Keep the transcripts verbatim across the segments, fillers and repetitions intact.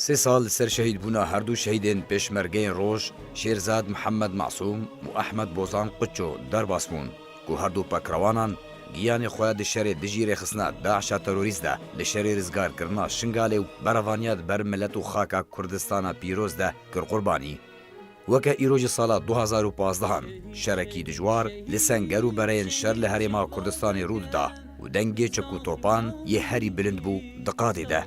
Sê sal li ser şehîdbûna her du şehîdên Pêşmergeyên Roj, Şêrzad Mihemed Masûm û Ehmed Bozan Quço derbas bûn, ku her du pekrewanan giyanê xwe di şerê dijî rêxistina DAIŞa terorîst de, li şerê rizgarkirina Şingalê û berevaniya di ber milet û xaka Kurdistana pîroz de kir qurbanî. Weke îro ji sala du hazar û pazdeh an şerekî dijwar li senger û bereyên şer li Herêma Kurdistanê rû dida û dengê çek û topan yê herî bilind bû di qadê de.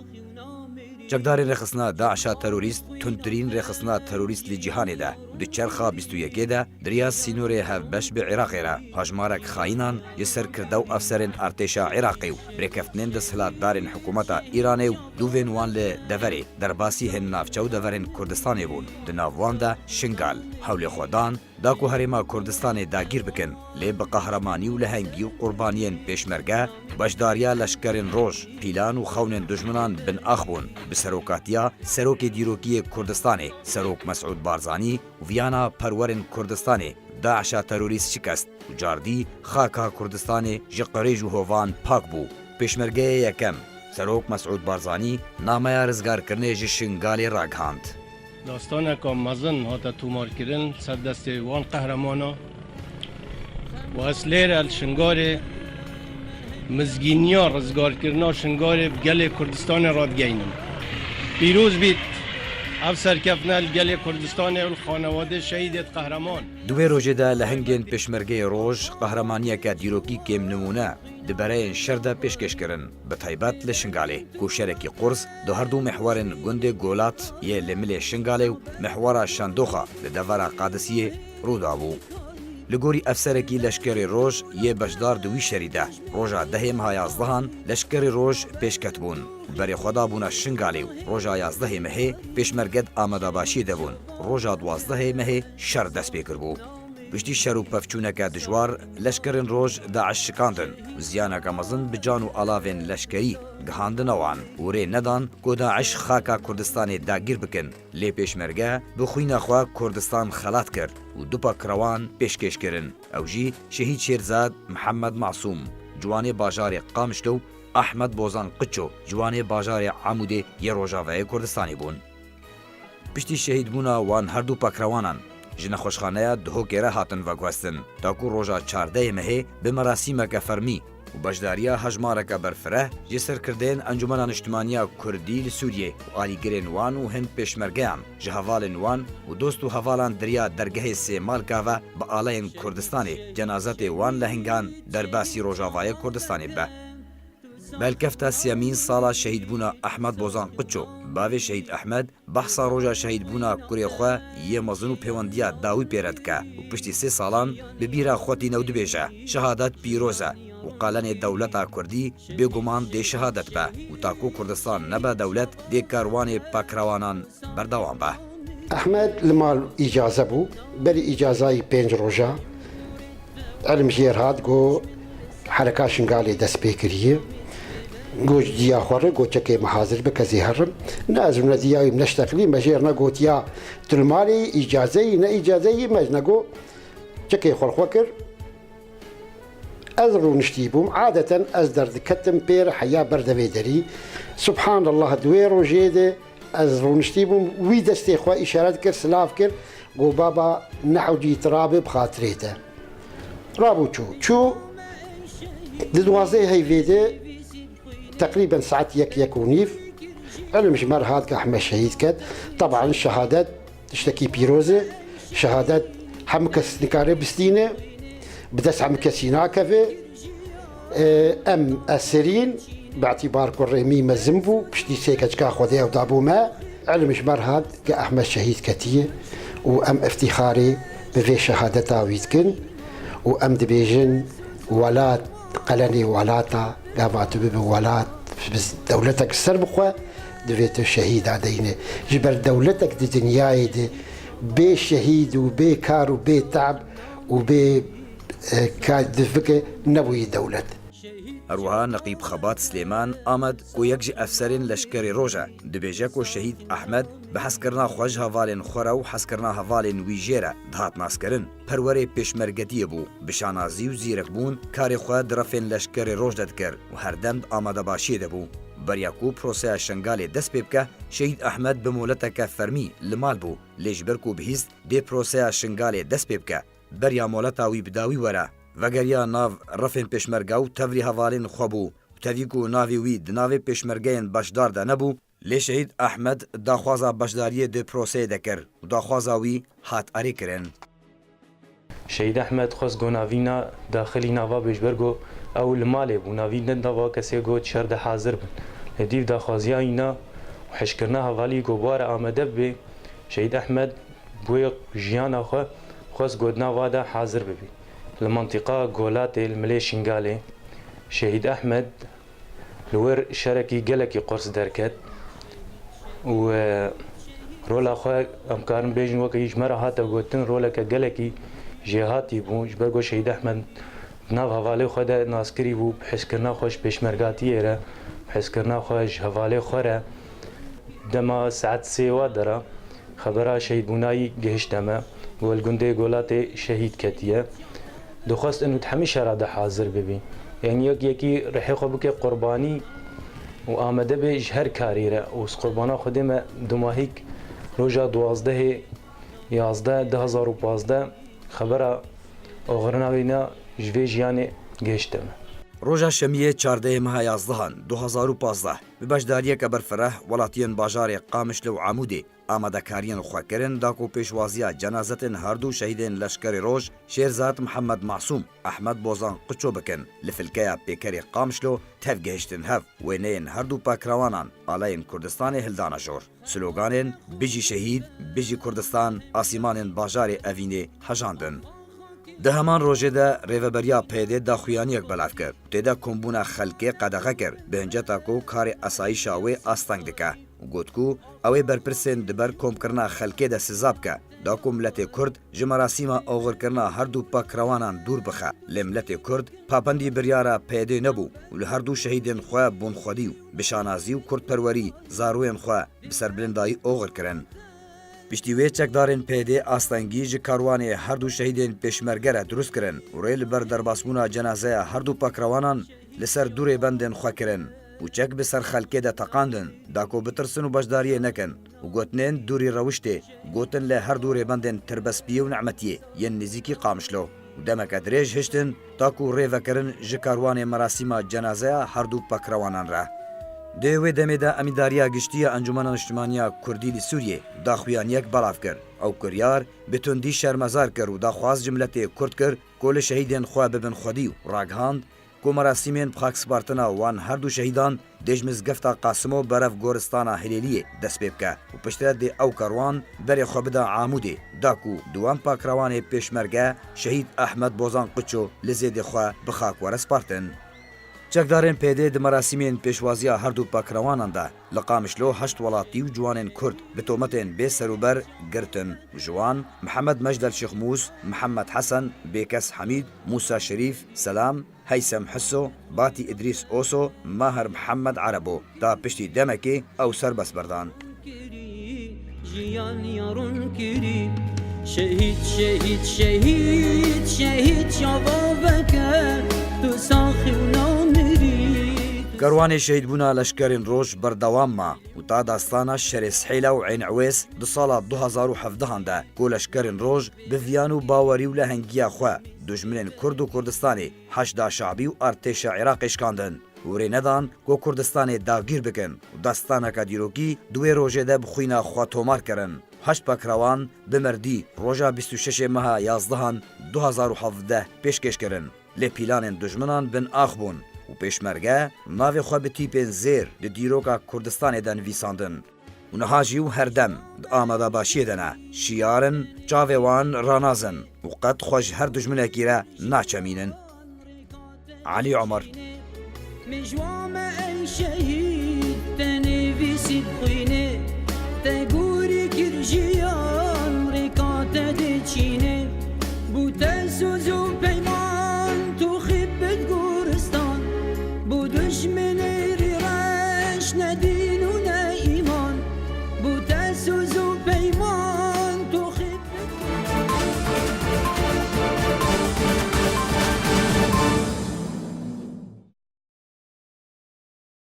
Çekdarên rêxistina DAIŞa terorîst tundtirîn rêxistina terorîst li cîhanê de, di çerxa bîst û yekê de di riya sînorê hevbeş bi Iraqê re hejmarek xayînan ji serkirde û efserên artêşa Iraqê û birêkeftinên desthilatdarên hikûmeta Îranê û dûvên wan li deverê derbasî hin navçe û deverên Kurdistanê bûn. Di nav wan de Şingal. Hewlê xwe dan da ku Herêma Kurdistanê dagîr bikin, lê bi qehremanî û lehengî û qurbaniyên Pêşmerge, beşdariya leşkerên Roj, pîlan û xewnên dijminan bin ax bûn, bi serokatiya Serokê Dîrokî yê Kurdistanê, Serok Mesûd Barzanî û viyana perwerên Kurdistanê, DAIŞa terorîst şikest û cardî xaka Kurdistanê ji qirêj û hovan pak bû. Pêşmergeyê yekem, Serok Mesûd Barzanî, nameya rizgarkirinê ji Şingalê ragihand. Dastaneka mezin hate tomarkirin ser destê wan qehremanê. Û ez lêre li Şingalê mizgîniya rizgarkirina Şingalê bi gelê Kurdistanê radigeynim. Pîroz bît ev serkeftina li gelê Kurdistanê û li xanewadê şehîdê qehreman. Di wê rojê de lehengên Pêşmergeyê Roj qehremaniyeke dîrokî kêm nimûne di bereyên şer de pêşkêş kirin, bi taybet li Şingalê, ku şerekî qurs di her du mihwerên gundê Golat yê li milê Şingalê û mihwera Şendoxa li devera Qadisiyê rû dabû. Li gorî efserekî leşkerê Roj yê beşdar di wî şerî de, roja dehê meha yazdehan leşkerê Roj pêşket bûn. Berê xwe dabûna Şingalê û roja yazdehê mehê Pêşmerge di amadebaşiyê de bûn. Roja duwazdehê mehê şer dest pê kiribû. Piştî şer û pevçûneke dijwar, leşkerên Roj DAIŞ şikandin û ziyaneke mezin bi can û alavên leşkerî gihandine wan û rê nedan ku DAIŞ xaka Kurdistanê dagîr bikin. Lê Pêşmerge bi xwîna xwe Kurdistan xelat kir û du pekrewan pêşkêş kirin. Ew jî Şehîd Şêrzad Mihemed Masûm, ciwanê bajarê Qamişlo û Ehmed Bozan Qiço, ciwanê bajarê Amûdê yê Rojavayê Kurdistanê bûn. Piştî şehîdbûna wan her du pekrewanan, ji nexweşxaneya Duhokê re hatin veguhestin, ta ku roja çardehê mehê bi merasîmeke fermî û beşdariya hejmareke berfireh ji serkirdeyên Encûmena Niştimaniya Kurdî li Sûriyê û alîgirên wan û hin pêşmergeyan ji hevalên wan û dost û hevalan di riya dergehê Sêmalka ve bi aleyên Kurdistanê cenazetê wan lehingan derbasî Rojavayê Kurdistanê bibe. Belkefta siyemîn sala şehîdbûna Ehmed Bozan Qiço, bavê Şehîd Ehmed, behsa roja şehîdbûna kurê xwe yê mezin û pêwendiya dawî pê re dike û piştî sê salan bi bîra xwe tîne û dibêje, Şehadet pîroz e û qalenê dewleta kurdî bêguman dê şehadet be û ta ku Kurdistan nebe dewlet, dê karwanê pekrewanan berdewam be. Ehmed li mal îcaze bû. Berî îcazayî pênc roja, Elim ji yêr hat, got, hereka Şingalê dest pê kiriye. Got, ji diya xwe re, got, çekê me hazir bike, ez ê herim. Ne ez û ne diya wî, ne ji teqlî me jêr negotiya, tu li malê yî, îcaze yî, ne îcaze yî, me ji negot, çekê xwe li xwe kir. Ez rûniştî bûm. Adeten ez derdiketim pê re heya ber devê derî. Subhanallah, di wê rojê de ez rûniştî bûm. Wî destê xwe îşaret kir, silav kir. Got, "Baba, nehewcî tu rabe bi xatirê te." Rabû çû. Çû di duwazdehê heyvê de teqrîben saet yek, yek û nîv, ilim ji me re hat ke Ehmed şehîd ket. Teban şehadet tiştekî pîroz e. Şehadet hemû kes nikare bistîne, bi dest hemû kesî nakeve. E, em eserîn, bi îtîbar ku rêmî mezin bû, piştî sê keçika Xwedê ew dabû me. Ilim ji me re hat ke Ehmed şehîd ketiye û em îftîxarê bi vê şehadeta wî dikin û em dibêjin, welat, qelenê welata, gava tu bibe welat, bi dewletek ser bixwe, divê tu şehîda deyne. Ji ber dewletek di dinyayê de bê şehîd û bê kar û bê te'b û bê, e, ka divike nebûyî dewlet. Her wiha Neqîb Xebat Silêman Amed, ku yek ji efserên leşkerê Roj e, dibêje ku Şehîd Ehmed bi hezkirina xwe ji hevalên xwe re û hezkirina hevalên wî jê re dihat naskirin, perwerê pêşmergetiyê bû, bi şanazî û zîrekbûn karê xwe di refên leşkerê Roj de dikir û herdem di amadebaşiyê de bû. Beriya ku proseya Şingalê dest pê bike, Şehîd Ehmed bi moleteke fermî li mal bû, lê ji ber ku bihîst dê proseya Şingalê dest pê bike, beriya moleta wî bi dawî were, vegeriya nav refên pêşmerge û tevlî hevalên xwe bû û tevî ku navê wî di navê pêşmergeyên beşdar de nebû, lê Şehîd Ehmed daxwaza beşdariyê di proseyê de kir û daxwaza wî hat erêkirin. Şehîd Ehmed xwest ku navîna daxilî nava bê, ji ber ku ew li malê bû, navî ne nava kesê ku şer de hazir bin. Li dîv daxwaziya wîna û hişkirina hevalî ku bi ware amade bibe, Şehîd Ehmed bi wê jiyana xwe xwest ku di nava de hazir bibe. Li mintîqa Golatê, li milê Şingalê, Şehîd Ehmed li wir şerekî gelekî qurs derket û, e, rola xwe, em karin bêjin, wekî ji me re hate gotin, roleke gelekî jêhatî bû, ji ber ku Şehîd Ehmed di nav hevalê xwe de naskirî bû, bi hezkirina xwe ji pêşmergatiyê re, bi hezkirina xwe ji hevalê xwe re. Dema saet sê wa dera xebera şehîdbûna yî gihişte me, ku li gundê Golatê şehîd ketiye. Dixwest inu di hemî şera de hazir bibî. Yanî yek yekî rihê xwe bike qurbanî û amade be ji her karî re. Û qurbana Xwedê me dumahîk roja duwazdehê yazdeh du hazar û pazdeh xebera oxirina wîna ji vê jiyanê gihişte me. Roja şemiyê çardehê meha yazdehan du hazar û pazdeh bi beşdariyeke berfireh welatiyên bajarê Qamişlo û Amûdê amadekariyên xwe kirin, da ku pêşwaziya cenazetên her du şehîdên Leşkerê Roj, Şêrzad Mihemed Masûm, Ehmed Bozan Qiço bikin. Li filkeya pêkerê Qamişlo tev gihiştin hev, wêneyên her du pakrewanan, alayên Kurdistanê hildane jor. Sloganên "Bijî şehîd, bijî Kurdistan", asîmanên bajarê Evînê hejandin. Di heman rojê de rêveberiya P Y D'ê daxuyaniyek belav kir û tê de kombûna xelkê qedexe kir, bi hinceta ku karê asayîşa wê asteng dike û got ku ew ê berpirsên di ber komkirina xelkê de siza bike, da ku miletê Kurd ji merasîma oxirkirina her du pakrewanan dûr bixe. Lê miletê Kurd papendî biryara P Y D'ê nebû û li her du şehîdên xwe bûn xwedî û bi şanazî û kurdperwerî zaroyên xwe bi serbilindayî oxir kirin. Piştî wê çekdarên P Y D'ê astengî ji karwanê her du şehîdên pêşmerge re dirust kirin û rê li ber derbasbûna cenazeya her du pakrewanan li ser du rêbendên xwe kirin û çek bi ser xelkê de teqandin, da ku bitirsin û beşdariyê nekin û gotinên dûrî rewiştê gotin li her du rêbendên Tirbespiyê û Nimetiyê yên nêzîkî Qamişlo û demeke dirêj hiştin, ta ku rê vekirin ji karwanê merasîma cenazeya her du pakrewanan re. Di wê demê de Emîndariya Giştî ya Encûmena Niştimanî ya Kurdî li Sûriyê daxuyaniyek belav kir. Ew kiryar bi tundî şermezar kir û daxwaz ji miletê Kurd kir ku li şehîdên xwe bibin xwedî û ragihand ku merasîmên bi xakspartina wan her du şehîdan dê ji Mizgefta Qasimo berev goristana Hilêliyê dest pê bike û piştre dê ew karwan berê xwe bida Amûdê, da ku di wan pakrewanê pêşmerge şehîd Ehmed Bozan Qiço li zêdê xwe bi xak were spartin. Çekdarên P Y D'ê di merasîmên pêşwaziya her du pakrewanan de li Qamişlo heşt welatî û ciwanên Kurd bi tometên bê serûber girtin û ji wan Mihemed Mejdel Şêxmûs, Mihemed Hesen, Bêkes Hemîd, Mûsa Şerîf, Selam, Heysem Hiso, Batî Idrîs Oso, Maher Mihemed Erebo, ta piştî demekê ew serbest berdan. Jiyan ya rûn kirî. Şehîd, şehîd, şehîd, şehîd çava veke, tu saxî û namirî. Kerwanê şehîdbûna Leşkerên Roj berdewam ma û ta dastana Şerê Sihêla û Eyn Ewês di sala du hazar û hevdehan de ku Leşkerên Roj bi viyan û bawerî û lehengiya xwe dijminên Kurd û Kurdistanê, Heşda Şabî û artêşa Iraqê şikandin û rê nedan ku Kurdistanê dagîr bikin û dastaneke dîrokî di wê rojê de bi xwîna xwe tomar kirin. Heşt pakrewan bi merdî roja bîst û şeşê meha yazdehan du hazar û hevdeh pêşkêş kirin. Lê pîlanên dijminan bin ax bûn û pêşmerge navê xwe bi tîpên zêr di dîroka Kurdistanê de nivîsandin. Û niha jî û her dem di amadebaşiyê de ne. Şiyar in, çavê wan ranazin û qet xwe ji her dijminekî re naçemînin. Elî Omer. Mêjwa me ey şehîd, te nivîsî bi xwînê, te gorî kir jiyan, rêka te dê çînê. Bû te soz û peyman.